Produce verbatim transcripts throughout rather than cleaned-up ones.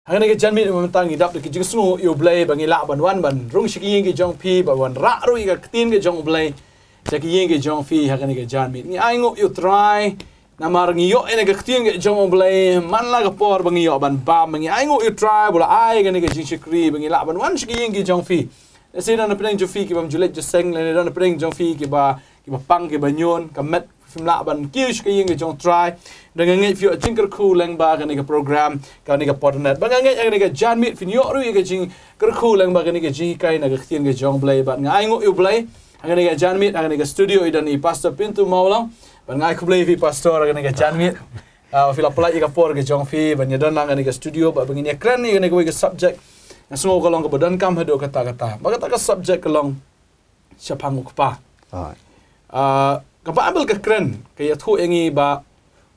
Ha kane ka janmiet mynta ngi dap da ki jingsngew ïa U Blei ba ngi lah ban wan ban rung sha ki ïing ki jong phi, ban wanrah ruh ïa ka ktien ka jong U Blei sha ki ïing ki jong phi ha kane ka janmiet. Ngi ainguh ïa U Trai namar ngi ïoh ïa ka ktien ka jong U Blei man la ka por ba ngi ïoh ban bam. Ngi ainguh ïa U Trai ba u la ai kane ka jingshakri ba ngi lah ban wan sha ki ïing ki jong phi. Lehse don napdeng jong phi kiba ym ju leit ju seng, lane don napdeng jong phi kiba, kiba pang, kiba ñion, ka met phim lah ban kiew sha ka ïing ka jong U Trai. Te nga ngeit phi ïoh jingkyrkhu lyngba kane ka program, kane ka Podnet. Bad nga ngeit ha kane ka janmiet phin ïoh ruh ïa ka jingkyrkhu lyngba kane ka jinghikai na ka ktien ka jong U Blei. Bad nga ainguh ïa U Blei ha kane ka janmiet, ha kane ka studio i don i Pastor Pintu Mawlong. Bad nga ai khublei ïa phi Pastor ha kane ka janmiet. Ah, phi la pynlait ïa ka por ka jong phi ban ïadon lang ha kane ka studio bad ba ngin ïakren ïa kane kawei ka subject. Nga sngew ka long kaba donkam haduh katta katta. Ba kata ka subject ka long shaphang U Kpa. Right. Ah, ka Baibl ka kren, ka ïathuh ïa ngi ba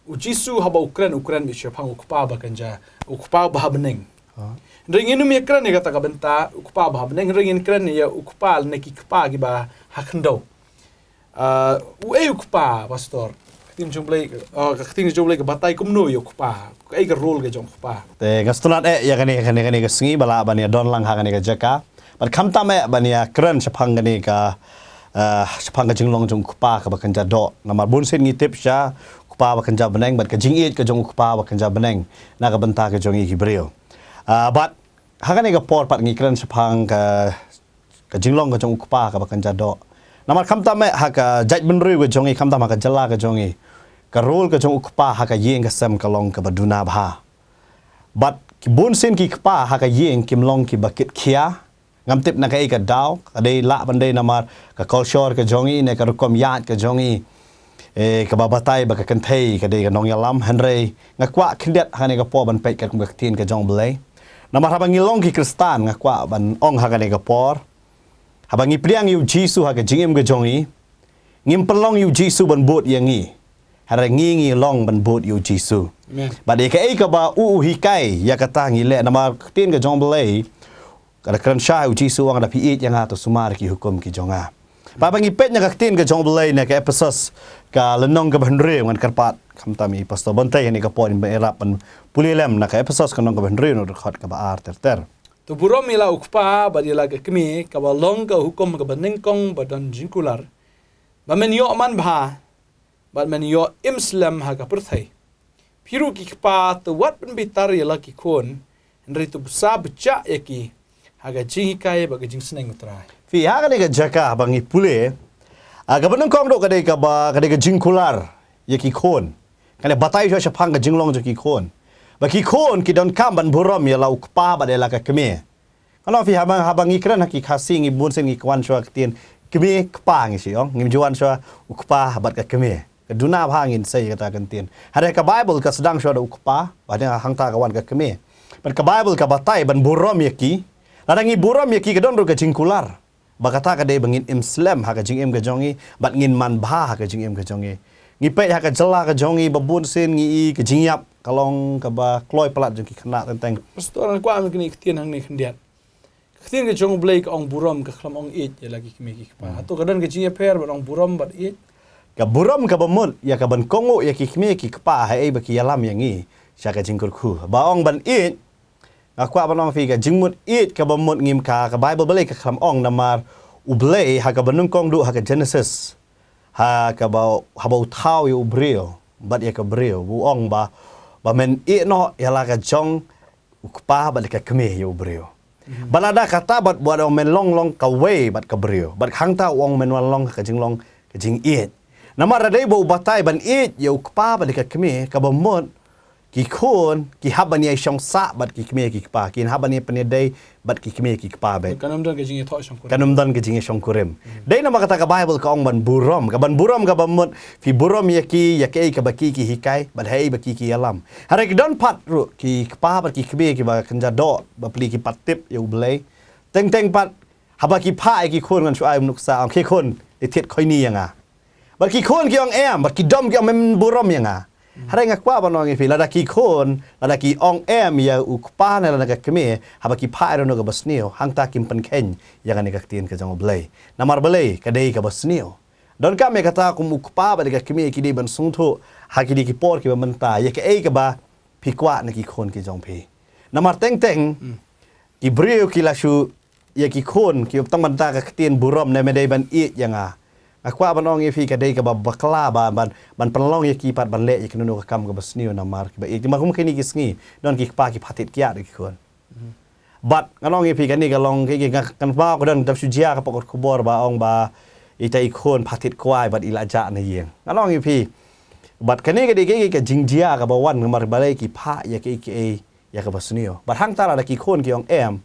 U Jisu haba u kren, u kren beit shaphang U Kpa ba kynja, U Kpa ba ha bneng. Ah. Hynrei ngin ym ïakren ïa kata ka bynta U Kpa ba ha bneng, hynrei ngin kren ïa U Kpa lane ki kpa kiba ha khyndew. Ah, uei U Kpa, Pastor? Ka ktien jong U Blei, ah, ka ktien jong U Blei ka batai kumno ïa U Kpa? Kaei ka role ka jong U Kpa? Te nga sngewtynnat eh ïa kane, kane, kane ka sngi ba lah ban ïadon lang ha kane ka jaka. Bad khamtam eh ban ïakren shaphang kane ka, ah, shaphang ka jinglong jong U Kpa kaba kynja doh. Namar bunsien ngi tip sha U Kpa ba kynja bneng bad ka jingïeit ka jong U Kpa ba kynja bneng na ka bynta ka jong ngi ki briew. Ah, bad ha kane ka por pat ngi kren shaphang ka ka jinglong ka jong U Kpa kaba kynja doh. Namar khamtam eh ha ka jaitbynriew ka jong ngi, khamtam ha ka jylla ka jong ngi, ka role ka jong U Kpa ha ka ïing ka sem ka long kaba duna bha. Bad ki bunsien ki kpa ha ka ïing kim long kiba kit khia. Ngam tip na kaei ka daw, ka dei lah ban dei namar ka culture ka jong ngi ne ka rukom ïaid ka jong ngi, eh, kaba batai ba ka kynthei ka dei ka nongïalam. Hynrei nga kwah khyndiat ha kane ka por ban peit katkum ka ktien ka jong U Blei. Namar haba ngi long ki Khristan, nga kwah ban ong ha kane ka por, haba ngi pdiang ïa U Jisu ha ka jingim ka jong ngi, ngim pynlong ïa U Jisu ban bud ïa ngi, hynrei ngi, ngi long ban bud ïa U Jisu. Amen. Bad ïa kaei kaba u, u hikai, ïa kata ngi leh. Namar ka ktien ka jong U Blei ka da kren shai, U Jisu u ong, lada phi ïeit ïa nga to sumar ki hukum ki jong nga. Bad haba ngi peit na ka ktien ka jong U Blei na ka Ephesos ka lynnong kaba hynriew, ngan kyrpad khamtam i Pastor Bonte ha kane ka por ban ïarap ban pule lem na ka Ephesos ka lynnong kaba hynriew na ka dkhot kaba ar ter ter. To burom ïa la U Kpa bad ïa la ka Kmie, kaba long ka hukum kaba nyngkong ba don jingkular, ba men ïoh manbha bad men ïoh im slem ha ka pyrthei. Phi ruh ki kpa, to wat pynbitar ïa la ki khun, hynrei to bsa bjah ïa ki ha ka jinghikai bad ka jingsneng U Trai. Phi, ha kane ka jaka ba ngi pule, ah, kaba nyngkong ruh ka dei kaba, ka dei ka jingkular ïa ki khun. Kane batai shuwa shaphang ka jinglong jong ki khun. Ba ki khun ki donkam ban burom ïa la U Kpa bad ïa la ka Kmie. Nga ong ïa phi, haba, haba ngi kren ha ki Khasi, ngi bunsien ngi kwah wan shuwa ka ktien kmie kpa, ngi shu ong, ngim ju wan shuwa U Kpa bad ka Kmie. Ka duna bha ngin sei kata ka ktien. Hynrei ka Baibl ka sdang shuwa da U Kpa, bad hangta ka wan ka Kmie. Bad ka Baibl ka batai ban burom ïa ki. Lada ngi burom ïa ki ka don ruh ka jingkular. Ba kata ka dei ba ngin im slem ha ka jingim ka jong ngi, bad ngin manbha ha ka jingim ka jong ngi. Ngi peit ha ka jylla ka jong ngi, ba bunsien ngi i ka jingïap ka long kaba kloi palat jong ki khynnah teng teng. Pastor, nga kwah ban kren ïa ka ktien hangne khyndiat. Ka ktien ka jong U Blei ka ong burom, ka khlem ong ïeit ïa la ki kmie ki kpa. Hmm. Hato ka don ka jingïapher ban ong burom bad ïeit? Ka burom kaba mut ïa ka ban kohnguh ïa ki kmie ki kpa haei ba ki ïalam ïa ngi sha ka jingkyrkhu. Ba ong ban ïeit, nga kwah ban ong ïa phi, ka jingmut ïeit kaba mut ngim, ka, ka Baibl balei ka khlem ong, namar U Blei ha kaba nyngkong duh ha ka Genesis, ha kaba, haba u thaw ïa u briew bad ïa ka briew, u ong ba, ba men ïeh noh ïa la ka jong u kpa bad ïa ka kmie ïa u briew. Mhm. Bad lada kata bad, bad ong men long, long kawei bad ka briew. Bad hangta u ong men wan long ka jinglong ka jingïeit. Namar da dei ba u batai ban ïeit ïa u kpa bad ïa ka kmie, kaba mut ki khun ki hap ban ïai shong sah bad ki kmie ki kpa, kin hap ban ïai pynïadei bad ki kmie ki kpa beit. Kan ym don ka jingïathoh shongkurim. Kan ym don ka jingïashongkurim. Hmm. Dei namar kata ka Baibl ka ong ban burom, ka ban burom kaba mut phi burom ïa ki, ïa kaei kaba ki, ki hikai, bad haei ba ki, ki ïalam. Hynrei ki don pat ruh ki kpa bad ki kmie kiba kynja doh, bapli ki pat tip ïa U Blei. Teng teng pat, haba ki phah ïa ki khun, ngan shu ai nuksa, ong, khie khun, leit thied khoini ïa nga. Bad ki khun ki ong em, bad ki dom ki ong men burom ïa nga. Hmm. Hynrei nga kwah ban ong ïa phi, lada ki khun, lada ki ong em ïa u kpa ne lada ka kmie, haba ki phah ïa kano kaba sniew, hangta kim pynkheiñ ïa kane ka ktien ka jong U Blei. Namar balei, ka dei kaba sniew. Donkam ïa kata kum u kpa bad ka kmie ki dei ban sngewthuh ha kine ki por kiba mynta ïa kaei kaba phi kwah na ki khun ki jong phi. Namar teng teng ki briew ki la shu ïa ki khun ki tang ban da ka ktien burom ne me dei ban ïeit ïa nga. Nga kwah ban ong ïa phi ka dei kaba bakla ba ban ban pynlong ïa ki pat ban leh ïa kano kano ka kam kaba sniew namar kiba ïeit. Namar kum kine ki sngi don ki kpa ki phah thied kiad ïa ki khun. Bad ngan ong ïa phi kane ka long ki ki nga kan ba ko don dap shu jia ka pokot khubor ba ong ba ita i khun phah thied kwai bad i la jah na ïing. Ngan ong ïa phi bad kane ka dei ki ka jingjia kaba wan namar balei ki phah ïa ki ki ïa kaba sniew. Bad hangta la da ki khun ki ong em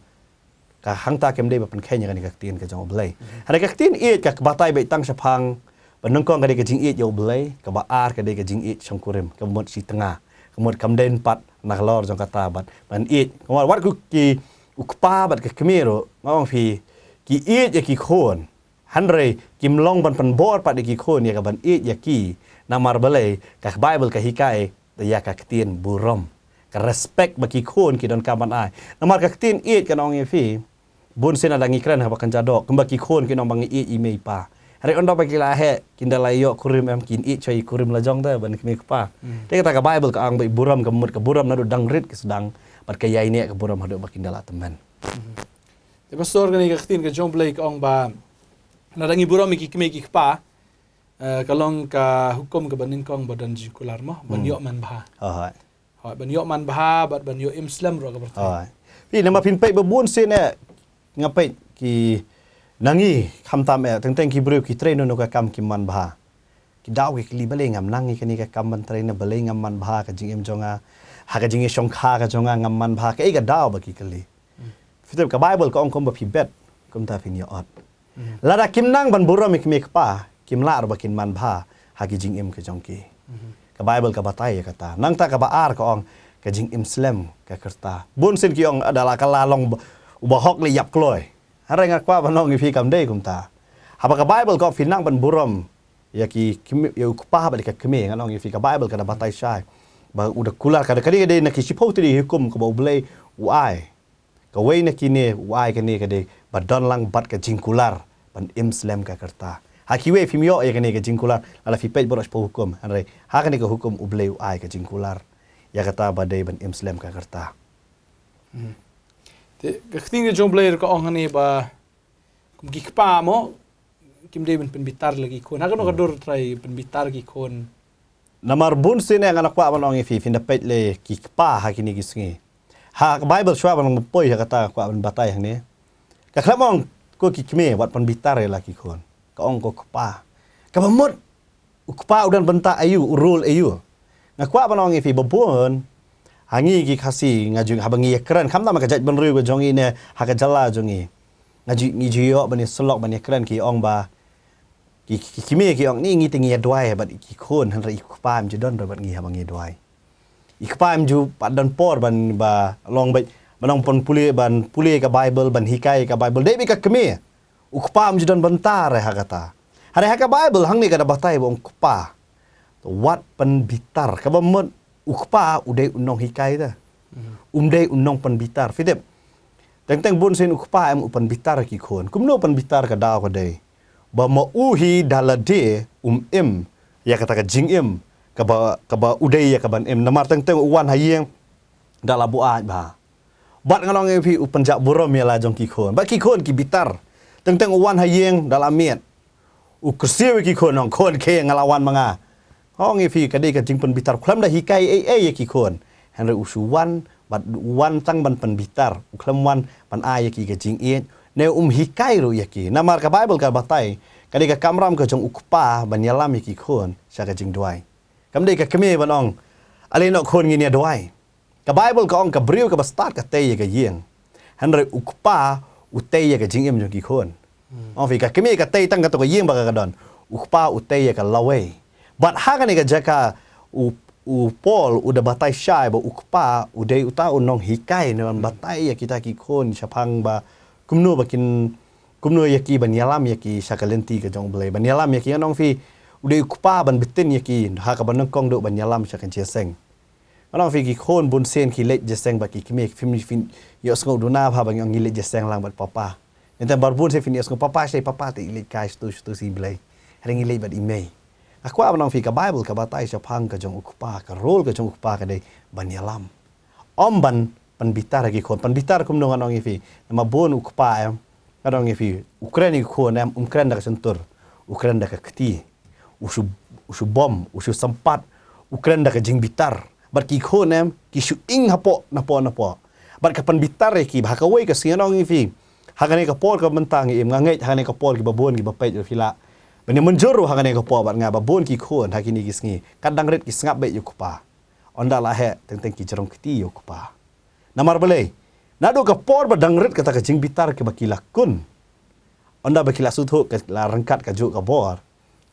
ka hangta kem dei ba pynkheiñ ïa kane ka ktien ka jong U Blei. Hynrei ka ktien ïeit ka batai beit tang shaphang ba nyngkong ka dei ka jingïeit ïa U Blei, kaba ar ka dei ka jingïeit shongkurim, ka mut shi tnga, ka mut kam dei pat na ka lor jong kata bad ban ïeit. Ka mut wat ku ki u kpa bad ka kmie ruh nga ong phi ki ïeit ïa ki khun. Hynrei kim long ban pynbor pat ïa ki khun ïa ka ban ïeit ïa ki namar balei ka Bible ka hikai ïa ka ktien burom. Ka respect ba ki khun ki donkam ban ai. Namar ka ktien ïeit kan ong ïa phi bun sien lada ngi kren haba kan jadok kumba ki khun ki nong ba ngi ïeit i mei i pa. Hynrei ynda ba ki la heh kin da la ïoh kurim em kin ïeit choi kurim la jong da ban kmie kpa. Te kata ka Bible ka ong ba i burom ka mut ka burom naduh dang rit ki sdang bad ka ïai neh ka burom haduh ba kin da la tymmen. Te pastor kane ka ktien ka jong Blei ka ong ba lada ngi burom ïa ki kmie ki kpa, eh, ka long ka hukum kaba nyngkong ba don jingkular mo ban ïoh man bha. Hooid. Hooid, ban ïoh man bha bad ban ïoh im slem ruh ka pyrthei. Hooid. Phi namar phin peit ba bun sien eh nga peit ki na ngi khamtam eh teng teng ki briew ki trei nunu ka kam ki man bha. Ki daw ki kylli balei ngam nang ïa kane ka kam ban trei na balei ngam man bha ka jingim jong nga ha ka jingïashongkha ka jong nga ngam man bha kaei ka daw ba ki kylli. Phi tip ka Bible ka ong kumba phi bet kumta phin ïa ot. Lada kim nang ban burom ïa ki mei kpa kim lah ruh ba kin man bha ha ki jingim ka jong ki. Ka Bible ka batai ïa kata. Nangta kaba ar ka ong ka jingim slem ka kyrta. Bun sien ki ong da la ka la long uba hok leh ïap kloi. Hynrei nga kwah ban ong ïa phi kam dei kumta. Haba ka Bible ka ong phi nang ban burom ïa ki kmie ïa u kpa bad ïa ka kmie ngan ong ïa phi ka Bible ka da batai shai ba u da kular ka da ka dei na ki shiphew tylli ki hukum kaba U Blei u ai. Kawei na kine u ai kane ka dei ba don lang bad ka jingkular ban im slem ka kyrta. Ha kiwei phim ïoh ïa kane ka jingkular lada phi peit baroh shiphew hukum hynrei ha kane ka hukum U Blei u ai ka jingkular ïa kata ba dei ban im slem ka kyrta. Te ka ktien ka jong Blei ka ong hangne ba kum ki kpa mo kim dei ban pynbitar la ki khun ha kano ka dur trai pynbitar ki khun. Namar bun sien eh nga kwah ban ong ïa phi phin da peit le ki kpa ha kine ki sngi. Ha ka Bible shuwa ban poi ha kata kwah ban batai hangne. Ka khlem ong ko ki kmie wat pynbitar ïa la ki khun. Ka ong ko kpa. Kaba mut u kpa u don bynta aïu u role aïu. Nga kwah ban ong ïa phi ba bun ha ngi ki Khasi nga ju haba ngi ïakren khamtam ka jaitbynriew ka jong ngi ne ha ka jylla jong ngi. Nga ju ngi ju ïoh ban ïasyllok ban ïakren ki ong ba ki ki kmie ki ong ni ngi te ngi ïa duwai bad ki khun hynrei i kpa im ju don bad ngi haba ngi duwai. I kpa im ju pat don por ban ba long bad ban ong pun pule ban pule ka Bible ban hikai ka Bible dei bad ka kmie. U kpa um ju don bynta re ha kata. Hare ha ka Bible hangne ka da batai ba u kpa wat pynbitar kaba mut u kpa u dei u nonghikai da. Um dei u nongpynbitar. Phi tip. Teng teng bun sien u kpa em u pynbitar ki khun. Kumno pynbitar ka daw ka dei. Ba ma u hi da lade um im ïa kata ka jingim kaba kaba u dei ïa ka ban im. Namar teng teng u wan ha ïing da la buaid bha. Bad ngan ong ïa phi u pynjah burom ïa la jong ki khun. Bad ki khun ki bitar. Teng teng u wan ha ïing da la miet. U kyrsiew ïa ki khun ong khun khie nga la wan ma nga. Ong ïa phi ka dei ka jingpynbitar khlem da hikai ei ei ïa ki khun. Hynrei u shu wan bad u wan tang ban pynbitar. U khlem wan ban ai ïa ki ka jingïeit. Ne um hikai ruh ïa ki. Namar ka Bible ka batai ka dei ka kamram ka jong u kpa ban ïalam ïa ki khun sha ka jingduwai. Kam dei ka kmie ban ong ale noh khun ngin ïa duwai. Ka Bible ka ong ka briew kaba stad ka tei ïa ka ïing. Hynrei u kpa u tei ïa ka jingim jong ki khun. Ong phi ka kmie ka tei tang kato ka ïing ba ka don. U kpa u tei ïa ka lawei. Bad ha kane ka jaka u u Paul u da batai shai ba u kpa u dei uta u nonghikai ne ban batai ïa kita ki khun shaphang ba kumno ba kin kumno ïa ki ban ïalam ïa ki sha ka lynti ka jong U Blei ban ïalam ïa ki ngan ong phi u dei u kpa ban btin ïa ki ha kaba nyngkong duh ban ïalam sha ka jingïaseng. Ngan ong phi ki khun bun sien ki leit jingïaseng bad ki kmie phim phim ïohsngew duna bha ba ngi ong ngi leit jingïaseng lang bad papa. Ngi tang bar bun sien phin ïohsngew papa sha papa te i leit kai shatu shatu sha i Blei. Hynrei ngi leit bad i mei. Nga kwah ban ong phi ka Bible ka batai shaphang ka jong u kpa ka role ka jong u kpa ka dei ban ïalam. Ym ban pynbitar ïa ki khun. Pynbitar kumno ngan ong ïa phi? Namar bun u kpa em, ngan ong ïa phi, u kren ïa ki khun em, um kren da ka shyntur, u kren da ka kti. U shu, u shu bom, u shu sympat, u kren da ka jingbitar. Bad ki khun em, ki shu ing hapoh napoh napoh. Bad ka pynbitar ïa ki, ba ha kawei ka sngi ngan ong ïa phi, ha kane ka por ka mynta ngi im, nga ngeit ha kane ka por kiba bun kiba peit ruh phi lah ban ïa mynjur ruh ha kane ka por bad nga, ba bun ki khun ha kine ki sngi, kat dang rit ki sngap beit ïa u kpa. Ynda la heh teng teng ki jrong kti ïa u kpa. Namar balei? Naduh ka por ba dang rit kata ka jingbitar kaba ki la kun, ynda ba ki la sngewthuh ka la ryngkat kajuh ka bor,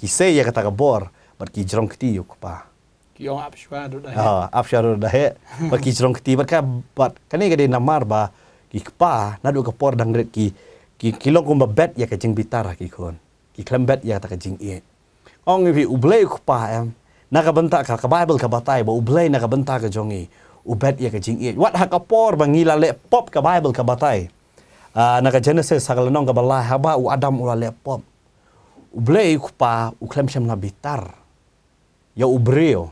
ki sei ïa kata ka bor bad ki jrong kti ïa u kpa. Ki ong ap shuwa ruh da heh. Ha, ap shuwa ruh da heh. Bad ki jrong kti bad ka, bad kane ka dei namar ba ki kpa naduh ka por dang rit ki, ki, ki long kumba bet ïa ka jingbitar ha ki khun. Ki khlem bet ïa kata ka jingïeit. Ong ïa phi, U Blei u kpa em, na ka bynta ka, ka Baibl ka batai ba U Blei na ka bynta ka jong ngi u bet ïa ka jingïeit. Wat ha ka por ba ngi la leh pop, ka Baibl ka batai, ah, na ka Genesis ha ka lynnong kaba lai, haba u Adam u la leh pop, U Blei u kpa u khlem shym la bitar ïa u briew.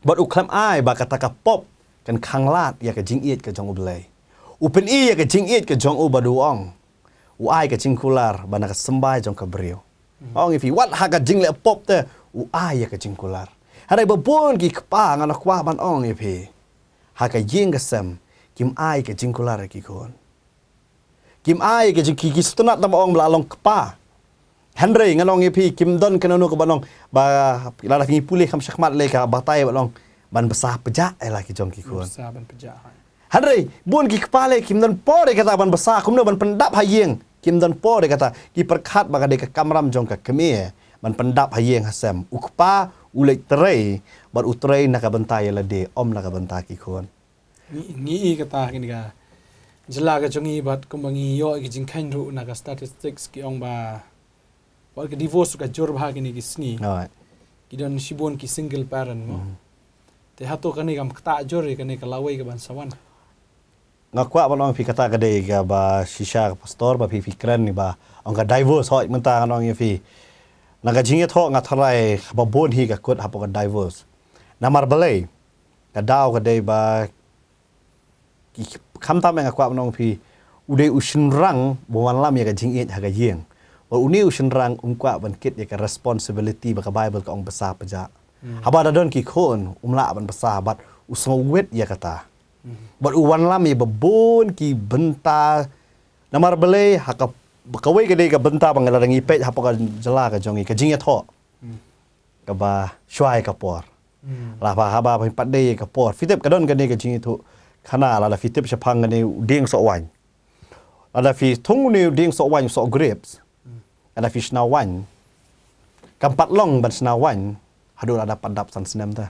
Bad u khlem ai ba kata ka pop kan khanglad ïa ka jingïeit ka jong U Blei. U pyni ïa ka jingïeit ka jong u bad u ong, u ai ka jingkular ba na ka symbai jong ka briew. Ong ïa phi, wat ha ka jingleh pop te u ai ïa ka jingkular. Hynrei ba bun ki kpa, ngan kwah ban ong ïa phi, ha ka ïing ka sem kim ai ka jingkular ïa ki khun. Kim ai ka jing, ki, ki sngewtynnat tang ba ong ba la long kpa. Hynrei ngan ong ïa phi, kim don kano kano kaba ong ba, lada phi pule kham shakhmat lei ka batai ba long ban bsa pjah ïa la ki jong ki khun. Bsa ban pjah, ha. Hynrei bun ki kpa lei kim don por ïa kata ban bsa, kumno ban pyndap ha ïing, kim don por ïa kata. Ki pyrkhat ba ka dei ka kamram jong ka kmie ban pyndap ha ïing ha sem. U kpa u leit trei bad u trei na ka bynta ïa lade, ym na ka bynta ki khun. Ngi, ngi i kata ha kane ka jylla ka jong ngi, bad kumba ngi ïoh ïa ki jingkheiñ ruh na ka statistics ki ong ba, wat ka divorce ka jur bha kine ki sngi. Right. Ki don shibun ki single parent mo. Mhm. Te hato kane kam ktah jur ïa kane ka lawei kaban sa wan? Nga kwah ban ong phi, kata ka dei kaba shisha ka pastor ba phi, phi kren ïa ba ong ka divorce, hooid mynta ngan ong ïa phi, na ka jingïathoh nga tharai ba bun hi ka kut hapoh ka divorce. Namar balei? Ka daw ka dei ba ki, khamtam, nga kwah ban ong phi, u dei u shynrang ba u wanlam ïa ka jingïeit ha ka ïing. Bad une u shynrang um kwah ban kit ïa ka responsibility ba ka Baibl ka ong bsa pjah. Hmm. Haba da don ki khun um lah ban bsa bad u sngewwit ïa kata. Hmm. Bad u wanlam ïa ba bun ki bynta. Namar balei? Ha ka, kawei ka dei ka bynta ba nga la dang ïa peit hapoh ka jylla ka jong ngi, ka jingïathoh. Hmm. Kaba shuwa ïa ka por. Hmm. Lada haba phi pat dei ïa ka por, phi tip ka don kane ka jingïathuh khana, lada phi tip shaphang kane u dieng soh waiñ. Lada phi thung une u dieng soh waiñ, soh grapes, hmm, lada phi shna waiñ, kam pat long ban shna waiñ haduh lada pat dap san snem te.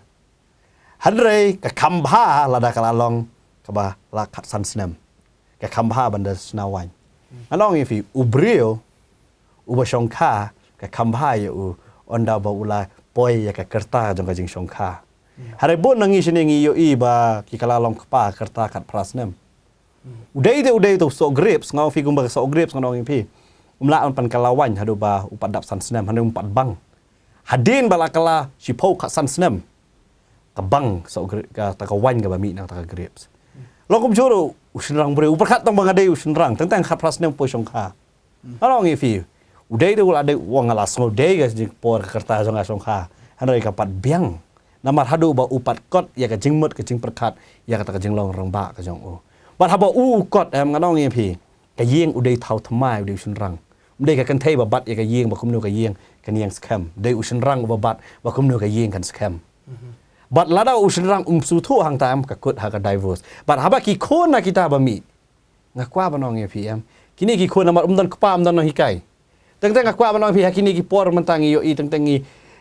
Hynrei ka kham bha lada ka la long kaba la khatsan snem. Ka kham bha ban da shna waiñ. Ngan ong ïa phi, u briew uba shongkha, ka kham bha ïa u ynda ba u la poi ïa ka rta jong ka jingshongkha. Hmm. Hynrei bun na ngi shane ngi ïohi ba ki ka la long kpa ka rta khatphra snem. Hmm. U dei te, u dei te u soh grapes, nga ong phi, kumba ka soh grapes ngan ong ïa phi, um lah ban kylla waiñ haduh ba u pat dap san snem, hynrei um pat bang. Hadien ba la kylla shiphew khatsan snem, ka bang soh gra-, kata ka waiñ kaba mih na kata ka grapes. Long kumjuh ruh u shynrang briew, u pyrkhat tang ba nga dei u shynrang, teng teng khatphra snem poi shongkha. Ngan ong ïa phi, u dei te u la dei, u ong nga la sngewdei ka jingpoi ka rta jong nga shongkha, hynrei ka pat biang. Namar haduh ba u pat kot ïa ka jingmut ka jingpyrkhat ïa kata ka jinglong rangbah ka jong u. Bad haba u, u kot, em, ngan ong ïa phi, ka ïing u dei thaw thymmai, u dei u shynrang. Um dei ka kynthei ba bat ïa ka ïing ba kumno ka ïing kan ïeng skhem. Dei u shynrang uba bat ba kumno ka ïing kan skhem. Mhm. Bad lada u shynrang um sngewthuh hangta, em, ka kut ha ka divorce. Bad haba ki khun na kita ba mih, nga kwah ban ong ïa phi, em, kine ki khun namar um don kpa, um don nonghikai. Teng teng nga kwah ban ong ïa phi, ha kine ki por mynta ngi ïohi, teng teng ngi,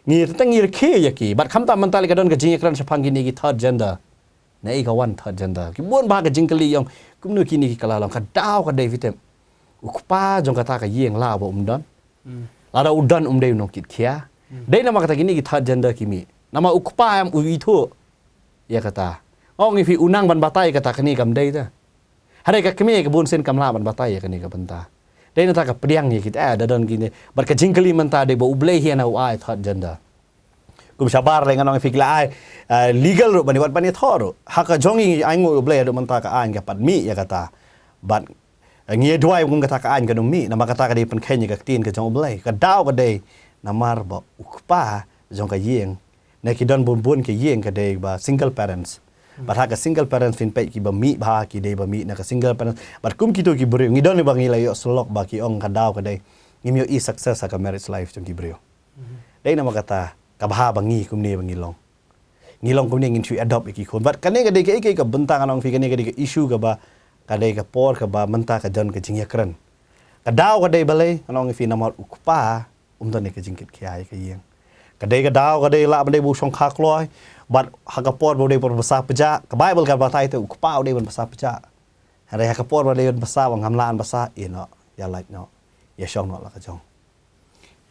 ngi teng teng ngi rkhie ïa ki. Bad khamtam mynta lei ka don ka jingïakren shaphang kine ki third gender. Naei ka wan third gender? Ki bun bha ka jingkylli, ong kumno kine ki ka la long. Ka daw ka dei, phi tip, u kpa jong kata ka ïing la ba um don. Hmm. Lada u don um dei u nongkitkhia. Hmm. Dei namar kata kine ki third gender ki mih. Namar u kpa, em, u ithuh ïa kata. Nga ong ïa phi, u nang ban batai kata, kane kam dei te. Hynrei ka kmie ka bun sien kam lah ban batai ïa kane ka bynta. Dei nangta ka pdiang ïa kita, eh, da don kine. Bad ka jingkylli mynta dei ba U Blei hi na u ai third gender. Kum shabar lei ngan ong ïa phi ki la ai, eh, legal ruh ban ïa, wat ban ïathoh ruh. Ha ka jong ngi ainguh U Blei haduh mynta ka aiñ ka pat mih ïa kata. Bad, eh, ngi ïa duwai kum kata ka aiñ kan ym mih, namar kata ka dei pynkheiñ ïa ka ktien ka jong U Blei. Ka daw ka dei namar ba u kpa jong ka ïing, ne ki don bun bun ki ïing ka dei ba single parents. Bad ha ka single parents phin peit ki ba mih bha, ki dei ba mih na ka single parents. Bad kum kito ki briew ngi don ba ngi la ïoh syllok ba ki ong ka daw ka dei ngim ïoh i success ha ka marriage life jong ki briew. Dei namar kata ka bha ba ngi kumne ba ngi long. Ngi long kumne ngin shu adopt ïa ki khun. Bad kane ka dei ka, ka, ka bynta ngan ong phi, kane ka dei ka issue kaba, ka dei ka por kaba mynta ka don ka jingïakren. Ka daw ka dei balei ngan ong ïa phi, namar u kpa um don ïa ka jingkit khia ïa ka ïing. Ka dei ka daw ka dei lah ban dei ba u shongkha kloi. Bad ha ka por ba u dei ban basa pjah, ka Bible ka batai te u kpa u dei ban basa pjah. Hynrei ha ka por ba dei ban basa, ba ngam lah ban basa, ïeh noh, ïa lait noh, ïa shong noh la ka jong.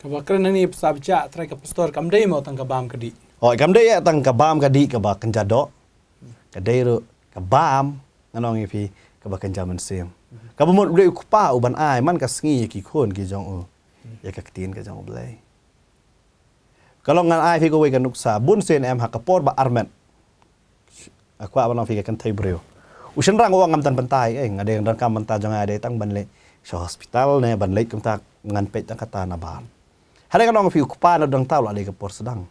Kaba kren hangne basa pjah, trai ka pastor, kam dei mo tang ka bam ka dih. Oh, kam dei ïa tang ka bam ka dih kaba kynja doh. Ka dei ruh ka bam, ngan ong ïa phi, kaba kynja mynsiem. Kaba mut u dei u kpa u ban ai man ka sngi ïa ki khun ki jong u ïa ka ktien ka jong U Blei. Ka long ngan ai phi kawei ka nuksa, bun sien em ha ka por ba armet. Nga kwah ban ong phi ka kynthei briew. U shynrang u ong ngam tang bynta ei, nga dei, donkam bynta jong nga dei tang ban leit sha hospital ne ban leit kumta, ngan peit tang kata na bar. Hynrei ngan ong phi u kpa na dang tau la dei ka por sdang.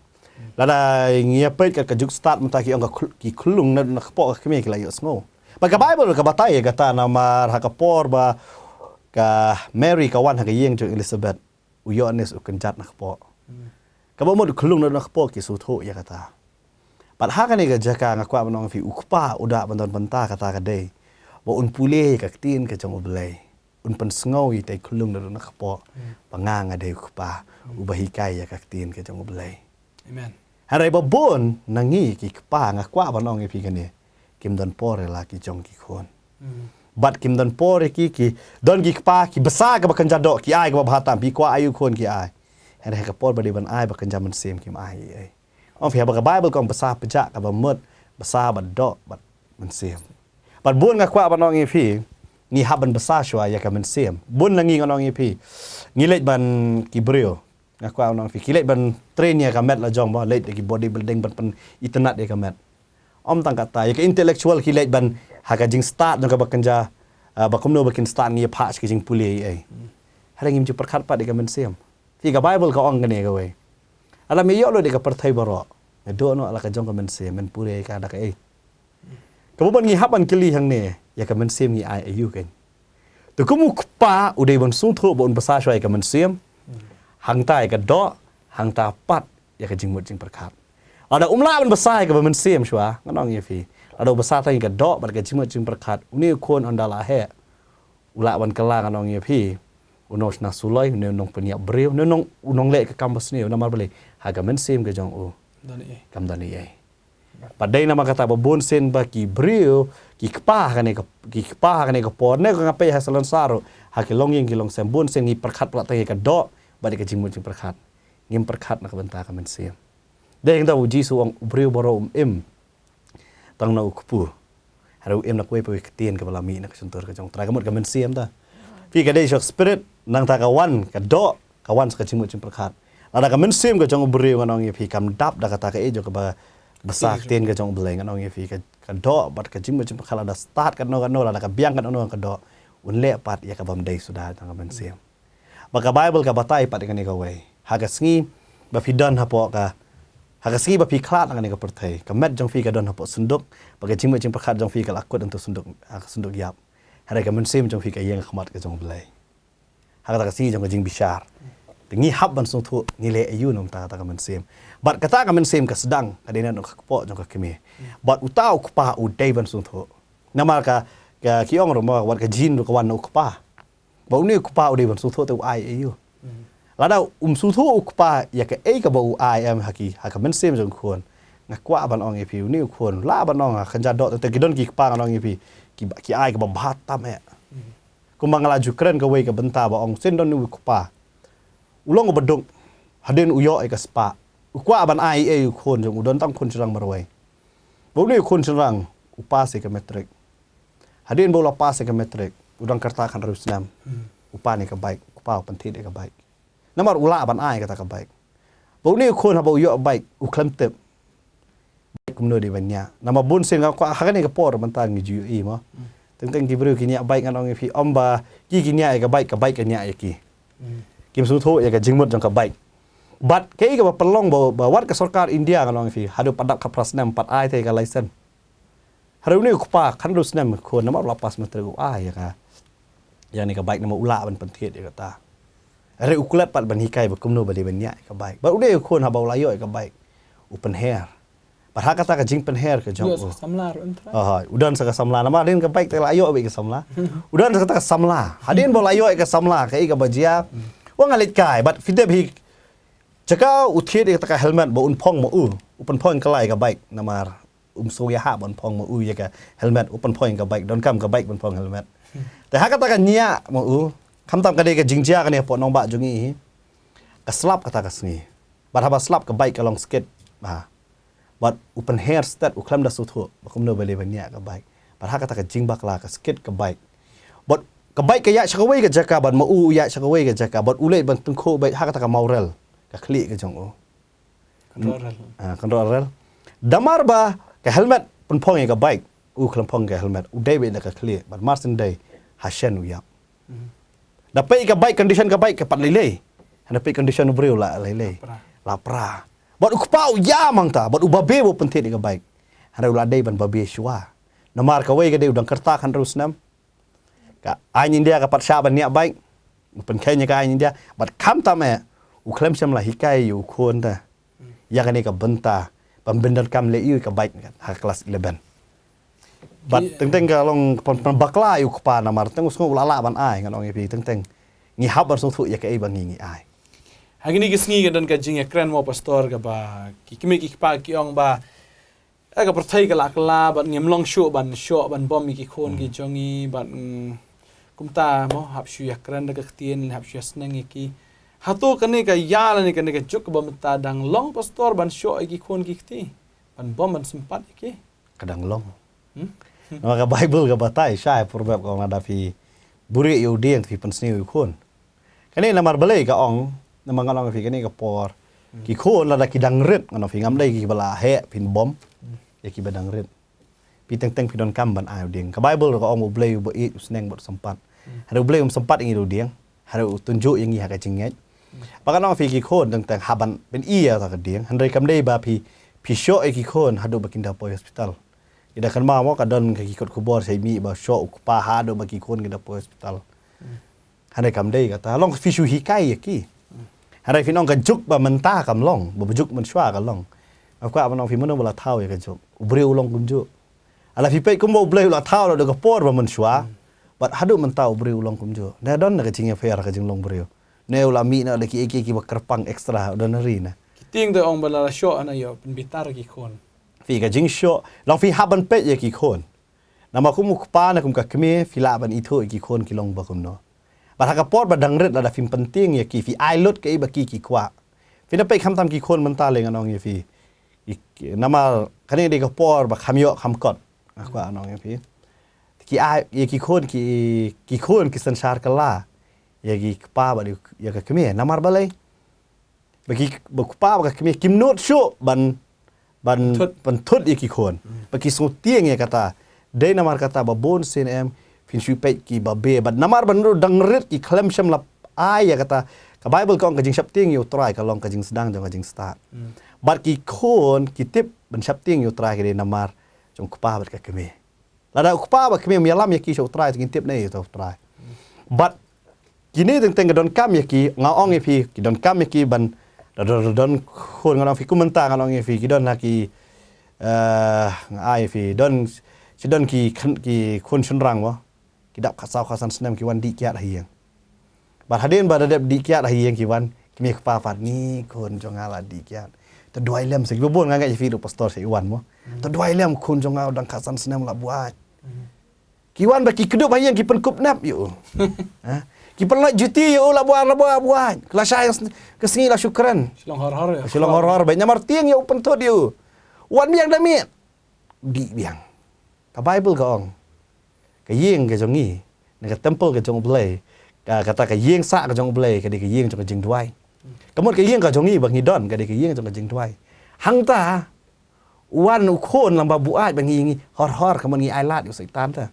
Lada ngi ïa peit ka, ka juk stad mynta ki ong ka khl-, ki khlung na, na kpoh ka kmie ki la ïohsngew. Bad ka Bible ka batai ïa kata namar ha ka por ba ka Mary ka wan ha ka ïing jong Elizabeth, u Ïoannis u kynjat na kpoh. Kaba mut u khlung na, na kpoh ki sngewthuh ïa kata. Bad ha kane ka jaka nga kwah ban ong phi u kpa u da ban don bynta kata ka dei ba un pule ïa ka ktien ka jong U Blei. Un pynsngew ïa itei khlung na, na kpoh. Ba nga nga dei u kpa uba hikai ïa ka ktien ka jong U Blei. Amen. Hynrei ba bun na ngi ki kpa, nga kwah ban ong ïa phi kane, kim don por ïa la ki jong ki khun. Bad kim don por ïa ki, ki don ki kpa ki basa kaba kynja doh, ki ai kaba bha tam, phi kwah ai ïa u khun ki ai. Hynrei ha ka por ba dei ban ai ba kynja mynsiem kim ai ei. Ong phi haba ka Bible ka ong basa pjah, kaba mut basa bad doh bad mynsiem. Bad bun nga kwah ban ong ïa phi, ngi hap ban basa shuwa ïa ka mynsiem. Bun na ngi ngan ong ïa phi, ngi leit ban, ki briew, nga kwah ban ong phi, ki leit ban train ïa ka met la jong ba, leit da ki body building ban pyn-itynnad ïa ka met. Ym tang kata, ïa ka intellectual ki leit ban, ha ka jingstad jong kaba kynja, ah, ba kumno ba kin stad ngi ïa phah sha ka jingpule ei. Hynrei ngim ju pyrkhat pat ïa ka mynsiem. Phi, ka Bible ka ong kane kawei, lada me ïoh lut ïa ka pyrthei baroh, me duh noh la ka jong ka mynsiem, men pule ïa ka da kaei? Kaba bun ngi hap ban kylli hangne, ïa ka mynsiem ngi ai aïu keiñ? Te kum u kpa u dei ban sngewthuh ba un basa shuwa ïa ka mynsiem, hangta ïa ka doh, hangta pat ïa ka jingmut jingpyrkhat. Lada um lah ban basa ïa kaba mynsiem shuwa, ngan ong ïa phi, lada u basa tang ïa ka doh bad ka jingmut jingpyrkhat, une u khun ynda la heh, u lah ban kylla, ngan ong ïa phi, u nongshna suloi, une u nongpynïap briew, une u nong, u nongleh ka kam basniew, namar balei? Ha ka mynsiem ka jong u, don ei, kam don ei. Bad dei namar kata ba bun sien ba ki briew, ki kpa ha kane ka, ki kpa ha kane ka por, ne ka nga peit ha salonsar ruh, ha ki longïing ki longsem, bun sien ngi pyrkhat palat tang ïa ka doh bad ïa ka jingmut jingpyrkhat. Ngim pyrkhat na ka bynta ka mynsiem. Dei hangta u Jisu u ong u briew baroh um im tang na u kpu, hynrei u im na kawei pa kawei ka ktien kaba la mih na ka shyntur ka jong U Trai, ka mut ka mynsiem ta. Phi, ka dei sha ka spirit, nangta ka wan ka doh, ka wan sa ka jingmut jingpyrkhat. Lada ka mynsiem ka jong u briew, ngan ong ïa phi, kam dap da kata kaei jong kaba basa ktien ka jong U Blei, ngan ong ïa phi, ka, ka doh bad ka jingmut jingpyrkhat lada stad katno katno, lada ka biang katno katno ka doh, un leh pat ïa ka bym dei suda tang ka mynsiem. Ba ka Bible ka batai pat ïa kane kawei. Ha ka sngi ba phi don hapoh ka, ha ka sngi ba phi khlad na kane ka pyrthei, ka met jong phi ka don hapoh synduk, ba ka jingmut jingpyrkhat jong phi ka la kut hangto synduk, ha ka synduk ïap. Hynrei ka mynsiem jong phi ka ïeng ha khmat ka jong U Blei. Ha kata ka sngi jong ka jingbishar, te ngi hap ban sngewthuh ngi leh aïu na bynta kata ka mynsiem. Bad kata ka mynsiem ka sdang, ka dei na ka kpoh jong ka kmie. Bad uta u kpa u dei ban sngewthuh. Namar ka, ka ki ong ruh ma, wat ka gene ruh ka wan na u kpa. Ba une u kpa u dei ban sngewthuh te u ai aïu. Lada um sngewthuh u kpa ïa kaei kaba u ai em ha ki, ha ka mynsiem jong u khun, nga kwah ban ong ïa phi, une u khun lah ban ong ha kynja doh, te ki don ki kpa, ngan ong ïa phi, ki, ki ai kaba bha tam eh. Kumba nga la ju kren kawei ka bynta ba ong sien don u kpa, u long uba duk, hadien u ïoh ïa ka spah, u kwah ban ai ei u khun jong u, don tang khun shynrang marwei. Ba une u khun shynrang u pass ïa ka matric. Hadien ba u la pass ïa ka matric, u dang kyrta khathynriew snem, u pan ïa ka bike, u kpa u pynthied ïa ka bike. Namar u lah ban ai kata ka bike. Ba une u khun haba u ïoh bike u khlem tip bike kumno dei ban ñiah. Namar bun sien nga kwah ha kane ka por mynta ngi ju ïohi mo. Teng teng ki briew ki ñiah bike ngan ong ïa phi, ym ba ki ki ñiah ïa ka bike, ka bike ka ñiah ïa ki. Kim sngewthuh ïa ka jingmut jong ka bike. Bad kaei kaba pynlong ba, ba wat ka sorkar India ngan ong ïa phi haduh pat dap khatphra snem pat ai te ka license. Hynrei une u kpa khathynriew snem u khun namar u la pass matric u ai ïa ka, ïa kane ka bike namar u lah ban pynthied ïa kata. Hynrei u klet pat ban hikai ba kumno ba dei ban ñiah ïa ka bike. Bad une u khun haba u la ïoh ïa ka bike u pynher. Bad ha kata ka jingpynher ka jong u, u don sa ka samla ruh em trai. Aha, u don sa ka samla namar hadien ka bike te la ïoh bad ka samla. U don sa kata ka samla. Hadien ba u la ïoh ïa ka samla kaei kaba jia, u ong nga leit kai bad phi tip hi jaka u thied ïa kata ka helmet ba un phong ma u, u pynphong kylla ïa ka bike namar um sngewbha ha ban phong ma u ïa ka helmet, u pynphong ïa ka bike, donkam ka bike pynphong helmet. Te ha kata ka ñiah ma u, khamtam ka dei ka jingjia kane hapoh nongbah jong ngi hi. Ka slap kata ka sngi. Bad haba slap ka bike ka long skit. Ha. Bad u pynher stet u khlem da sngewthuh ba kumno ba lei ban ñiah ka bike. Bad ha kata ka jingbakla ka skit ka bike. Bad ka bike ka ïaid sha kawei ka jaka bad ma u u ïaid sha kawei ka jaka bad u leit ban tyngkhuh bad ha kata ka mawrel ka khlieh ka jong u. Kynroh rel. Ah, kynroh rel. Namar ba ka helmet pynphong ïa ka bike, u khlem phong ka helmet, u dei beit na ka khlieh bad mar syn dei ha shen u ïap. Da peit ka bike, condition ka bike ka pat lei lei. Hynda peit condition u briew la lei lei. La pra. Bad u kpa u ïam hangta bad u babe ba u pynthied ïa ka bike. Hynrei u la dei ban babe shuwa. Namar kawei ka dei u dang kyrta khathynriew snem. Ka aiñ India ka pat shah ban ñiah bike. U pynkheiñ ïa ka aiñ India bad khamtam eh u khlem shym la hikai ïa u khun te ïa kane ka bynta ban pyndonkam leh ïa ka bike ha ka klas eleven. Bad teng teng ka long pynbakla ïa u kpa namar teng u sngew u la lah ban ai, ngan ong ïa phi teng teng ngi hap ban sngewthuh ïa kaei ba ngi ngi ai. Ha kine ki sngi ka don ka jingïakren mo pastor kaba ki kmie ki kpa ki ong ba eh, ka pyrthei ka la kylla bad ngim long shuh ban shoh ban bom ïa ki khun ki jong ngi bad kumta mo hap shu ïakren da ka ktien, hap shu ïasneng ïa ki. Hato kane ka ïa lane kane ka juk kaba mynta dang long pastor ban shoh ïa ki khun ki kti ban bom ban sympat ïa ki? Ka dang long. Namar ka Baibl ka batai shai, Proverb ka ong lada phi buhrieh ïa u dieng phi pynsniew ïa u khun. Kane namar balei ka ong, namar ngan ong ïa phi kane ka por ki khun lada ki dang rit, ngan ong ïa phi ngam dei kiba la heh phin bom ïa kiba dang rit. Phi teng teng phi donkam ban ai u dieng. Ka Baibl ka ong U Blei uba ïeit u sneng bad u sympat. Hynrei U Blei um sympat ïa ngi da u dieng, hynrei u tynjuh ïa ngi ha ka jingngeit. Ba ngan ong ïa phi ki khun teng teng hap ban pyni ïa ka dieng, hynrei kam dei ba phi, phi shoh ïa ki khun haduh ba kin da poi hospital. Ki da kynmaw mo ka don ka ki kot khubor sa mih ba shoh u kpa haduh ba ki khun ki da poi hospital. Hynrei kam dei kata, long phi shu hikai ïa ki. Hynrei phin ong ka juk ba mynta kam long, ba juk mynshuwa ka long. Nga kwah ban ong phi mano ba la thaw ïa ka juk? U briew u long kumjuh. Lada phi peit kumba U Blei u la thaw naduh ka por ba mynshuwa bad haduh mynta u briew u long kumjuh. Ne don na ka jingïapher ka jinglong briew? Ne u la mih na da kiei kiei kiba kyrpang extraordinary na? Ki tieng te ong ba la shoh na ïoh pynbitar ki khun. Phi ka jingshoh, long phi hap ban peit ïa ki khun. Namar kum u kpa ne kum ka kmie phi lah ban ithuh ïa ki khun ki long ba kumno. Bad ha ka por ba dang rit lada phim pyntieng ïa ki, phi ai lut kaei ba ki ki kwah. Phin da peit khamtam ki khun mynta lei ngan ong ïa phi. Namar kane dei ka por ba kham ïoh kham kot. Nga kwah ngan ong ïa phi. Ki ai ïa ki khun ki, ki khun ki synshar kylla ïa ki kpa bad ïa ka kmie. Namar balei? Ba ki, ba u kpa bad ka kmie kim nud shuh ban, ban pynthut ïa ki khun. Ba ki sngewtieng ïa kata. Dei namar kata ba bun sien em phin shu peit ki babe bad namar ba naduh dang rit ki khlem shym la ai ïa kata. Ka Baibl ka ong ka jingsheptieng ïa U Trai ka long ka jingsdang jong ka jingstad. Bad ki khun ki tip ban sheptieng ïa U Trai ka dei namar jong u kpa bad ka kmie. Lada u kpa bad kmie ym ïalam ïa ki sha U Trai te ngin tip ne ïa U Trai. Bad kine teng teng ka donkam ïa ki, nga ong ïa phi ki donkam ïa ki ban da don, don khun, ngan ong ïa phi kum mynta ngan ong ïa phi ki don ha ki, eh, nga ai ïa phi don, shi don ki khun, ki khun shynrang mo. Ki dap khatsaw khatsan snem ki wan dih kiad ha ïing. Bad hadien ba da dep dih kiad ha ïing ki wan, kmie kpa pat, ni khun jong nga la dih kiad. Te duwai lem sa kiba bun, nga ngeit ïa phi ruh pastor sa i wan mo. Te duwai lem khun jong nga u dang khatsan snem la buaid. Ki wan ba ki kdup ha ïing ki pynkup nep ïa u. Ha? Ki pynlait juti ïa u la buaid, la buaid, buaid. Ka la shai ka sngi la shu kren. Shilong hor hor ïa. Shilong hor hor bad namar tieng ïa u pynthut ïa u. Wan biang da miet. Dih biang. Ka Baibl ka ong. Ka ïing ka jong ngi, ne ka temple ka jong U Blei, ka, kata ka ïing sah ka jong U Blei, ka dei ka ïing jong ka jingduwai. Ka mut ka ïing ka jong ngi ba ngi don ka dei ka ïing jong ka jingduwai. Hangta wan u khun lem ba buaid ba ngi, ngi hor hor ka mut ngi ai lad ïa u Soitan te.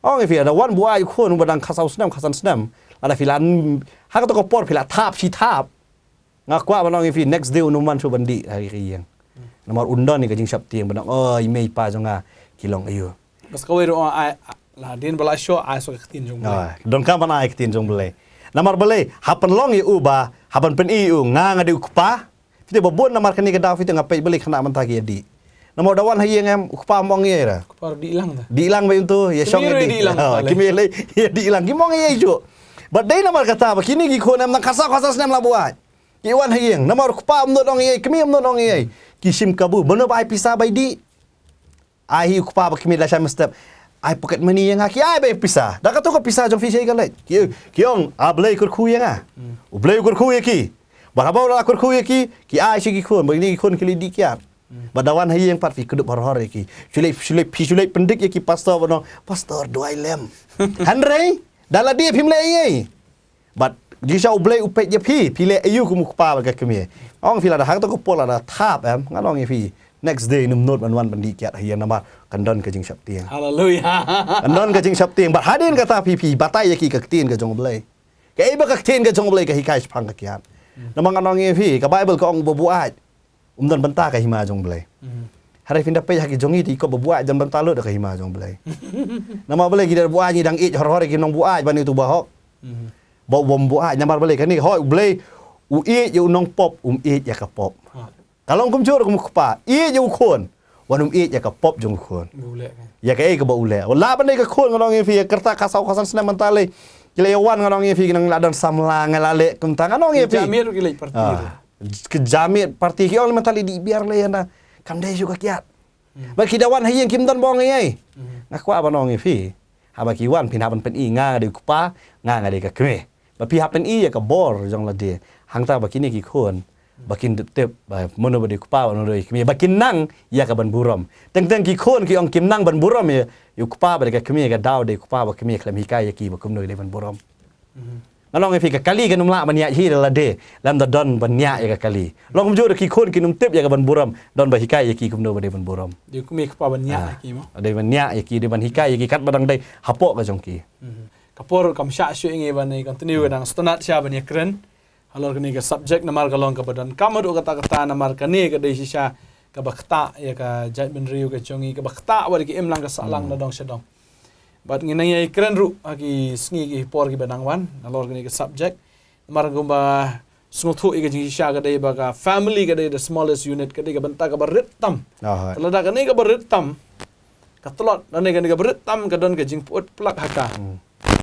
Ong ïa phi, lada wan buaid u khun uba dang khatsaw snem, khatsan snem, lada phi la, ha kato ka por phi la thap shi thap, nga kwah ban ong ïa phi, next day un ym wan shuh ban dih ha ka ïing. Namar un don ïa ka jingsheptieng ban ong, "O i mei i pa jong nga ki long aïu." Bas kawei ruh, ai, la dien ba la shoh, ai sa ka ktien jong Blei. Ah, donkam ban ai ka ktien jong Blei. Namar balei, ha pynlong ïa u ba, ha ban pyni ïa u, nga nga dei u kpa. Phi te ba bun namar kane ka daw phi te nga peit balei khynnah mynta ki ïa dih. Namar da wan ha ïing em, u kpa ym ong ei ei re. Kpa ruh dih lang da. Dih lang ba ïa u tu, ïa shong ïa dih. Dih lang ba, ki mei lei ïa dih lang, kim ong ei ei shuh. Bad dei namar kata ba kine ki khun em nang khatsaw khatsan snem la buaid. Ki wan ha ïing, namar u kpa um nud ong ei ei, kmie um nud ong ei ei. Ki shim kabu, mano ba ai pisa ba ïa dih. Ai hi u kpa ba kmie da shai mynstep. Ai pocket money ïa nga, ki ai ba ïa pisa. Da kato ka pisa jong phi shaei ka leit. Ki, ki ong, A Blei kyrkhu ïa nga. U Blei u kyrkhu ïa ki. Bad haba u la kyrkhu ïa ki, ki ai sha ki khun, ba kine ki khun ki leit dih kiad. Bad da wan ha ïing pat phi kdup hor hor ïa ki. Shu leit, shu leit, phi shu leit pyndik ïa ki pastor ba ong, "Pastor, duwai lem." Hynrei da lade phim leh ei ei. Bad jingshisha U Blei u peit ïa phi, phi leh aïu kum u kpa bad ka kmie. Ong phi lada ha kato ka por lada thap em, ngan ong ïa phi, next day nym nud ban wan ban dih kiad ha ïing namar kan don ka jingsheptieng. Haleluia. Kan don ka jingsheptieng, bad hadien kata phi, phi batai ïa ki ka ktien ka jong U Blei. Kaei ba ka ktien ka jong U Blei ka hikai shaphang ka kiad. Namar ngan ong ïa phi, ka Baibl ka ong ba buaid um don bynta ka hima jong U Blei. Hynrei phin da peit ha ki jong ngi te i kop ba buaid don bynta lut da ka hima jong U Blei. Namar balei ki da buaid ngi dang ïeit hor hor ïa ki nongbuaid ban ïa utu ba hok. Ba u bym buaid namar balei kane, hooid U Blei u ïeit ïa u nongpop, um ïeit ïa ka pop. Ka long kumjuh ruh kum u kpa ïeit ïa u khun, wan um ïeit ïa ka pop jong u khun. Ïa kaei kaba u leh. Lah ban dei ka khun ngan ong ïa phi, ïa ka rta khatsaw khatsan snem mynta lei. Ki la ïa wan ngan ong ïa phi, ki nang la don samla, nga la leh kumta ngan ong ïa phi. Ki ja miet party ki ong lei mynta lei dih biar lei ïa na. Kam dei shuh ka kiad. Ba ki da wan ha ïing kim don ba ong ei ei. Nga kwah ban ong ïa phi, haba ki wan phin hap ban pyni nga nga dei u kpa, nga nga dei ka kmie. Ba phi hap pyni ïa ka bor jong lade. Hangta ba kine ki khun ba kin tip ba mano ba dei u kpa, mano ba dei ka kmie, ba kin nang ïa ka ban burom. Teng teng ki khun ki ong kim nang ban burom ïa u kpa bad ka kmie, ka daw dei u kpa bad kmie khlem hikai ïa ki ba kumno ïa dei ban burom. Nga ong ïa phi ka kali kan ym lah ban ïaid hi da lade lem da don ban ñiah ïa ka kali. Long kumjuh ruh ki khun kin ym tip ïa ka ban burom, don ba hikai ïa ki kumno ba dei ban burom. Dei kmie kpa ban ñiah ïa ki mo. Dei ban ñiah ïa ki, dei ban hikai ïa ki katba dang dei hapoh ka jong ki. Ka por kam shah shuh ïa ngi ban continue, ka dang sngewtynnat sha ban ïakren halor kane ka subject namar ka long kaba donkam haduh katta katta namar kane ka dei shisha kaba ktah ïa ka jaitbynriew ka jong ngi, kaba ktah wat ïa ka imlang ka sahlang na dong sha dong. Bad ngin nang ïakren ruh ha ki sngi ki por kiba nang wan halor kane ka subject. Namar kumba sngewthuh ïa ka jingshisha ka dei ba ka family ka dei the smallest unit, ka dei ka bynta kaba rit tam. Te lada kane kaba rit tam ka tlot, lane kane kaba rit tam ka don ka jingpyut plak ha ka,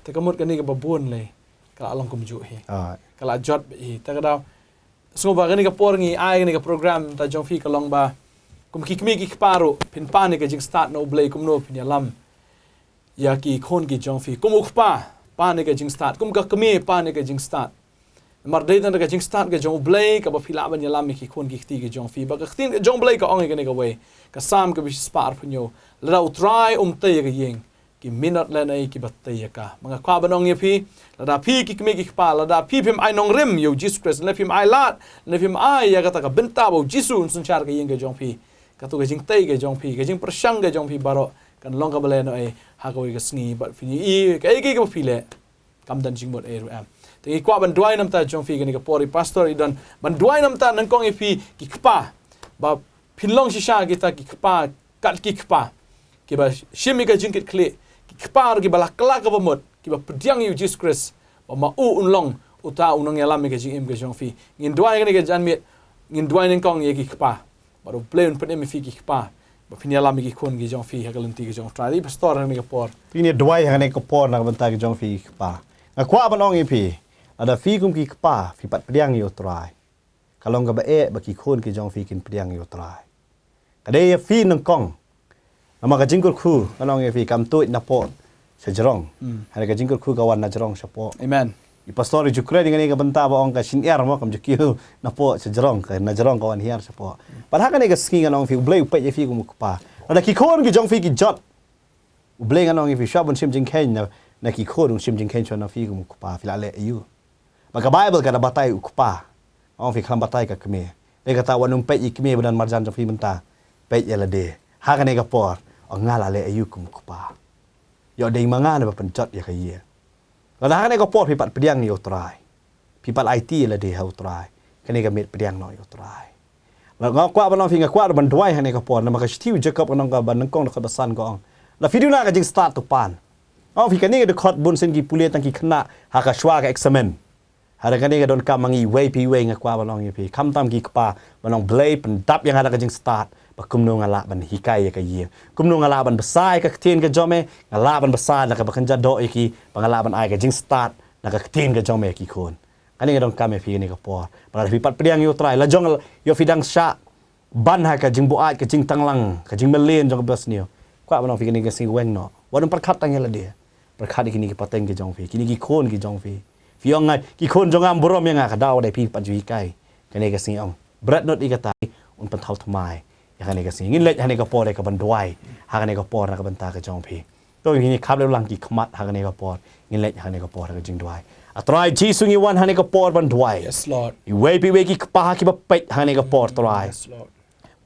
te ka mut kane kaba bun lei ka la long kumjuh hi. Ka la jot beit hi. Te ka daw sngewbha kane ka por ngi ai kane ka program ta jong phi ka long ba kum ki kmie ki kpa ruh phin pan ïa ka jingstad na U Blei, kumno phin ïalam ïa ki khun ki jong phi. Kum u kpa, pan ïa ka jingstad. Kum ka kmie, pan ïa ka jingstad. Namar dei tang da ka jingstad ka jong U Blei kaba phi lah ban ïalam ïa ki khun ki kti ki jong phi. Ba ka ktien ka jong U Blei ka ong ïa kane kawei, ka Salm kaba shispah arphew hynñiew, lada U Trai um tei ïa ka ïing, ki minot lane kiba tei ïa ka. Ma nga kwah ban ong ïa phi, lada phi ki kmie ki kpa, lada phi phim ai nongrim ïa U Jisu Khrist, lada phim ai lad, lada phim ai ïa kata ka bynta ba U Jisu un synshar ka ïing ka jong phi, kato ka jingtei ka jong phi, ka jingpyrshang ka jong phi baroh kan long kaba lehnohei ha kawei ka sngi. Bad phin ïohi kaei kaei kaba phi leh kam don jingmut ei ruh em. Te ngi kwah ban duwai namar ta jong phi kane ka por, i pastor i don ban duwai namar ta nyngkong ïa phi ki kpa, ba phin long shisha kita ki kpa kat ki kpa kiba shim ïa ka jingkitkhlieh, ki kpa ruh kiba la kylla kaba mut, kiba pdiang ïa U Jisu Khrist ba ma u un long uta u nongïalam ïa ka jingim ka jong phi. Ngin duwai kane ka janmiet, ngin duwai nyngkong ïa ki kpa. Bad U Blei un pynim ïa phi ki kpa ba phin ïalam ïa ki khun ki jong phi ha ka lynti ka jong U Trai. Te i pastor ha kane ka por, te ngin duwai ha kane ka por na ka bynta ka jong phi ki kpa. Nga kwah ban ong ïa phi, lada phi kum ki kpa phi pat pdiang ïa U Trai, ka long kaba eh ba ki khun ki jong phi kin pdiang ïa U Trai. Ka dei ïa phi nyngkong. Namar ka jingkyrkhu, ngan ong ïa phi, kam tuid napoh sha jrong. Hynrei ka jingkyrkhu ka wan na jrong shapoh. Amen. I pastor i ju kren ïa kane ka bynta ba ong ka shynhiar mo kam ju kiew napoh sha jrong, ka na jrong ka wan hiar shapoh. Bad ha kane ka sngi ngan ong ïa phi, U Blei u peit ïa phi kum u kpa. Lada ki khun ki jong phi ki jot, U Blei ngan ong ïa phi, shwa ban shim jingkheiñ na, na ki khun, un shim jingkheiñ shwa na phi kum u kpa, phi la leh aïu. Ba ka Baibl ka da batai u kpa Ong phi khlem batai ka kmie. Dei kata wat nym peit ïa i kmie ba don marjan jong phi mynta. Peit ïa lade. Ha kane ka por. Ong nga la leh aïu kum u kpa. Ïoh dei ma nga ne ba pynjot ïa ka ïing. Lada ha kane ka por phi pat pdiang ïa u Trai. Phi pat aiti ïa lade ha u Trai. Kane ka miet pdiang noh ïa u Trai. Lada nga kwah ban ong phi nga kwah ban duwai ha kane ka por. Namar ka shithi u Jakob ka lynnong kaba nyngkong dkhot ba san ka ong. Lada phi duna ka jingstad to pan. Ong phi kane ka dkhot bun sien ki pule tang ki khynnah ha ka shuwa ka eksamen. Hynrei kane ka donkam ma ngi iwei pa iwei nga kwah ban ong ïa phi. Khamtam ki kpa ban ong Blei pyndap ïa nga da ka jingstad. Ba kumno nga lah ban hikai ïa ka ïing. Kumno nga lah ban bsa ïa ka ktien ka jong me. Nga lah ban bsa da kaba kynja doh ïa ki. Ba nga lah ban ai ka jingstad da ka ktien ka jong me ïa ki khun. Kane ka donkam ïa phi kane ka por. Ba lada phi pat pdiang ïa u Trai. La jong ïoh phi dang shah ban ha ka jingbuaid, ka jingtanglang, ka jingmlien jong ka basniew. Kwah ban ong phi kine ki sngi weng noh. Wat nym pyrkhat tang ïa lade. Pyrkhat ïa kine ki pateng ki jong phi, kine ki khun ki jong phi. Phi ong nga, ki khun jong nga ym burom ïa nga, ka daw dei phi pat ju hikai. Kane ka sngi ong. Bret not ïa kata, un pynthaw thymmai. Ïa kane ka sngi. Ngin leit ha kane ka por ïa ka ban duwai. Ha kane ka por na ka bynta ka jong phi. To ngin khap lem lang ki khmat ha kane ka por. Ngin leit ha kane ka por ha ka jingduwai. A Trai Jisu ngi wan ha kane ka por ban duwai. Yes, Lord. Iwei pa iwei ki kpa ha ki ba peit ha kane ka por Trai. Yes, Lord.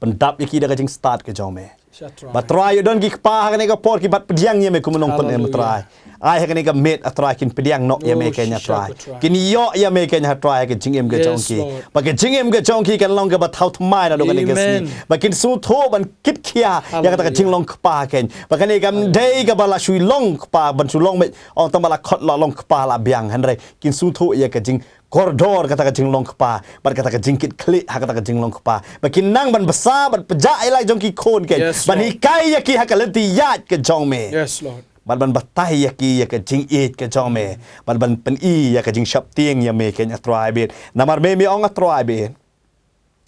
Pyndap ïa ki da ka jingstad ka jong me. Sha Trai. Ba Trai ïoh don ki kpa ha kane ka por ki bat pdiang ïa me kum u nongpynim Trai. Ai ha kane ka miet a Trai kin pdiang noh ïa me keiñ a Trai. Kin ïoh ïa me keiñ a Trai ha ka jingim ka jong ki. Ba ka jingim ka jong ki kan long kaba thaw thymmai naduh kane ka sngi. Ba kin sngewthuh ban kit khia ïa kata ka jinglong kpa keiñ. Ba kane kam dei kaba la shu long kpa ban shu long me ong tang ba la khot la long kpa la biang hynrei kin sngewthuh ïa ka jingkordor kata ka jinglong kpa bad kata ka jingkit khlieh ha kata ka jinglong kpa. Ba kin nang ban bsa bad pjah ïa la jong ki khun keiñ. Ban hikai ïa ki ha ka lynti ïaid ka jong me. Bad ban batai ïa ki ïa ka jingïeit ka jong me. Bad ban pyni ïa ka jingsheptieng ïa me keiñ a Trai bad. Namar me me ong a Trai bad.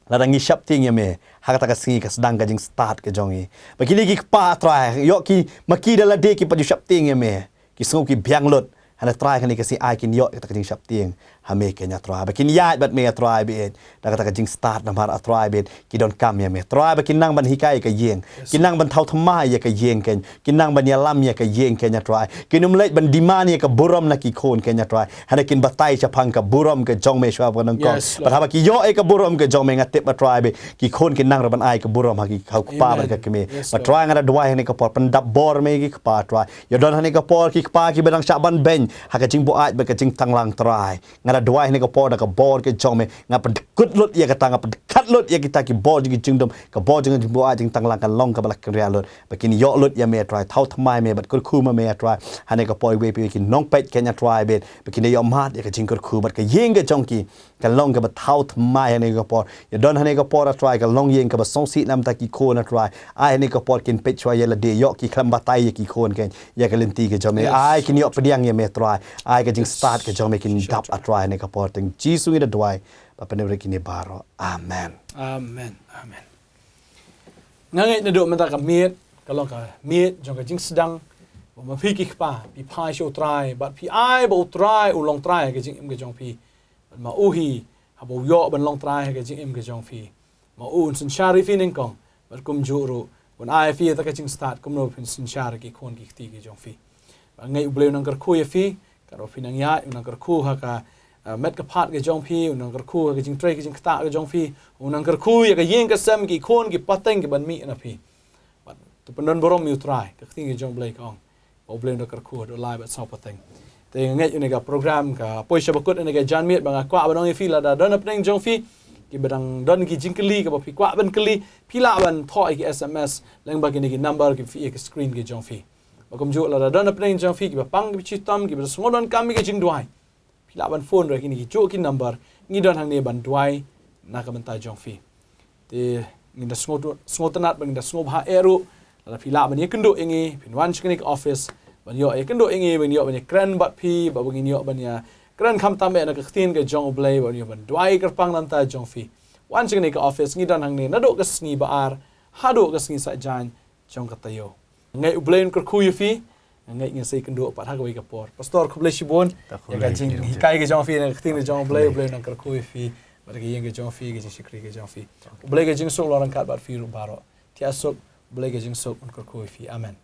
Lada ngi sheptieng ïa me ha kata ka sngi ka sdang ka jingstad ka jong ngi. Ba kine ki kpa a Trai ïoh ki ma ki da lade ki pat ju sheptieng ïa me. Ki sngew ki biang lut. Hana Trai kane ka sngi ai kin ïoh kata ka jingsheptieng ha me keiñ a Trai. Ba kin ïaid bad me a Trai bad. Da kata ka jingstad namar a Trai bad. Ki donkam ïa me Trai ba kin nang ban hikai ïa ka ïing. Kin nang ban thaw thymmai ïa ka ïing keiñ. Kin nang ban ïalam ïa ka ïing keiñ a Trai. Kin ym leit ban demand ïa ka burom na ki khun keiñ a Trai. Hana kin batai shaphang ka burom ka jong me shuwa ba nyngkong. Bad haba ki ïoh ïa ka burom ka jong me nga tip a Trai bad. Ki khun kin nang ruh ban ai ka burom ha ki ha u kpa bad ka kmie. Ba Trai nga da duwai ha kane ka por pyndap bor me ki kpa Trai. Ïa don ha kane ka por ki kpa ki ba dang shah ban beiñ ha ka jingbuaid bad ka jingtanglang Trai. Nga da duwai ha kane ka por da ka bor ka jong me nga pyndkut lut ïa kata nga pyndkut lut ïa kita ki bor jong ki jingdum ka bor jong ka jingbuaid jingtanglang kan long kaba la kynriah lut. Ba kin ïoh lut ïa me Trai thaw thymmai me bad kyrkhu ma me Trai. Ha kane ka por iwei pa iwei ki nongpeit keiñ a Trai bad ba kin da ïoh mad ïa ka jingkyrkhu bad ka ïing ka jong ki. Kan long kaba thaw thymmai ha kane ka por. Ïa don ha kane ka por a Trai ka long ïing kaba sngewsih namar ki khun a Trai. Ai ha kane ka por kin peit shuwa ïa lade ïoh ki khlem batai ïa ki khun keiñ. Ïa ka lynti ka jong me. Ai kin ïoh pdiang ïa me Trai. Ai ka jingstad ka jong me kin dap a Trai ha kane ka por tang Jisu ngi da duwai. Ba pynïaid kine baroh. Amen. Amen. Amen. Nga ngeit naduh mynta ka miet ka long ka miet jong ka jingsdang. Ba ma phi ki kpa phi phai sha u Trai bad phi ai ba u Trai u long Trai ka jingim ka jong phi. Bad ma u hi haba u ïoh ban long Trai ha ka jingim ka jong phi. Ma u un synshar ïa phi nyngkong bad kumjuh ruh un ai phi ïa ka jingstad kumno phin synshar ki khun ki kti ki jong phi. Ba ngeit u Blei u nang kyrkhu ïa phi. Ka ruh phi nang ïaid u nang kyrkhu ha ka met ka phad ka jong phi u nang kyrkhu ha ka jingtrei ka jingktah ka jong phi. U nang kyrkhu ïa ka ïing ka sem ki khun ki pateng ki ban mih na phi. Bad to pyndon burom ïa u Trai ka ktien ka jong u Blei ka ong. Ba u Blei u nang kyrkhu haduh lai bad saw pateng. Te nga ngeit ïa une ka program ka poi sha bakut ïa une ka janmiet ba nga kwah ban ong ïa phi lada don hapdeng jong phi ki ba dang don ki jingkylli kaba phi kwah ban kylli phi lah ban thoh ïa ki S M S lyngba kine ki number ki phi ïa ki screen ki jong phi. Ba kumjuh lada don hapdeng jong phi ki ba pang ki ba chitom ki ba sngewdon kam ïa ki jingduwai. Phi lah ban phone ruh kine ki juh ki number ngi don hangne ban duwai na ka bynta jong phi. Te ngin da sngewtynnat ba ngin da sngewbha eh ruh. Lada phi lah ban ïakynduh ïa ngi phin wan sha kane ka office ban ïoh ïakynduh ïa ngi ban ïoh ban ïakren bad phi ba ngin ïoh ban ïakren khamtam eh na ka ktien ka jong u Blei ban ïoh ban duwai kyrpang na ka bynta jong phi. Wan sha kane ka office ngi don hangne naduh ka sngi ba ar haduh ka sngi Saitjaiñ jong ka taïew. Ngeit u Blei un kyrkhu ïa phi. Ngeit ngin sa ïakynduh pat ha kawei ka por. Pastor khublei shibun ïa ka jinghikai ka jong phi na ka ktien ka jong u Blei. U Blei un kyrkhu ïa phi bad ka ïing ka jong phi ka jingshakri ka jong phi. U Blei ka jingsuk long ryngkat bad phi ruh baroh. Thiah suk u Blei ka jingsuk un kyrkhu ïa phi. Amen.